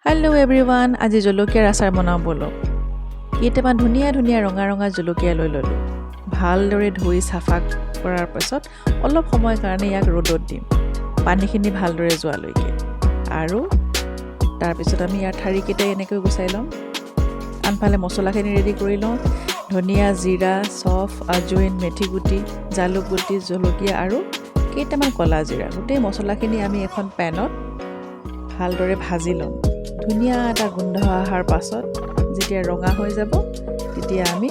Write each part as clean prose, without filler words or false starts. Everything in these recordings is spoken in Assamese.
হেল্ল' এভৰিৱান, আজি জলকীয়াৰ আচাৰ বনাওঁ ব'লক। কেইটামান ধুনীয়া ধুনীয়া ৰঙা ৰঙা জলকীয়া লৈ ল'লোঁ। ভালদৰে ধুই চাফা কৰাৰ পাছত অলপ সময়ৰ কাৰণে ইয়াক ৰ'দত দিম, পানীখিনি ভালদৰে যোৱালৈকে। আৰু তাৰপিছত আমি ইয়াৰ ঠাৰিকেইটা এনেকৈ গুচাই ল'ম। আনফালে মছলাখিনি ৰেডি কৰি লওঁ। ধনিয়া, জিৰা, চফ, আজোইন, মেথি গুটি, জালুক গুটি, জলকীয়া আৰু কেইটামান ক'লা জিৰা। গোটেই মছলাখিনি আমি এখন পেনত ভালদৰে ভাজি ল'ম। ধুনীয়া এটা গোন্ধ অহাৰ পাছত যেতিয়া ৰঙা হৈ যাব, তেতিয়া আমি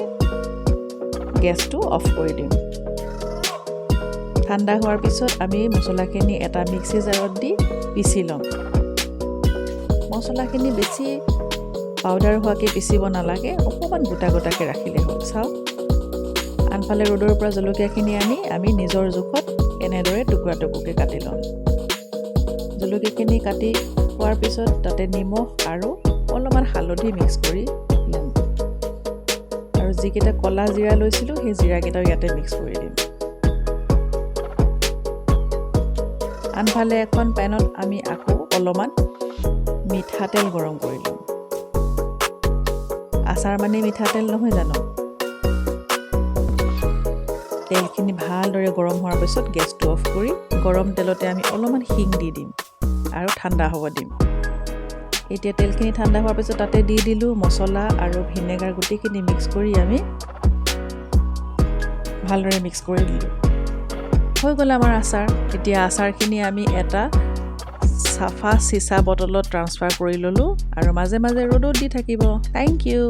গেছটো অফ কৰি দিম। ঠাণ্ডা হোৱাৰ পিছত আমি মছলাখিনি এটা মিক্সি জাৰত দি পিচি ল'ম। মছলাখিনি বেছি পাউডাৰ হোৱাকৈ পিচিব নালাগে, অকণমান গোটা গোটাকৈ ৰাখিলেই হ'ল। চাওক, আনফালে ৰ'দৰ পৰা জলকীয়াখিনি আনি আমি নিজৰ জোখত এনেদৰে টুকুৰা টুকুৰকৈ কাটি ল'ম। জলকীয়াখিনি কাটি হোৱাৰ পিছত তাতে নিমখ আৰু অলপমান হালধি মিক্স কৰি ল'ম আৰু যিকেইটা ক'লা জিৰা লৈছিলোঁ, সেই জিৰাকেইটাও ইয়াতে মিক্স কৰি দিম। আনফালে এখন পেনত আমি আকৌ অলপমান মিঠাতেল গৰম কৰি ল'ম। আচাৰ মানে মিঠাতেল নহয় জানো? তেলখিনি ভালদৰে গৰম হোৱাৰ পিছত গেছটো অফ কৰি গৰম তেলতে আমি অলপমান হিং দি দিম আৰু ঠাণ্ডা হ'ব দিম। এতিয়া তেলখিনি ঠাণ্ডা হোৱাৰ পিছত তাতে দি দিলোঁ মছলা আৰু ভিনেগাৰ। গোটেইখিনি মিক্স কৰি আমি ভালদৰে মিক্স কৰি দিলোঁ। হৈ গ'ল আমাৰ আচাৰ। এতিয়া আচাৰখিনি আমি এটা চাফা চিচা বটলত ট্ৰান্সফাৰ কৰি ল'লোঁ আৰু মাজে মাজে ৰ'দত দি থাকিব। Thank U.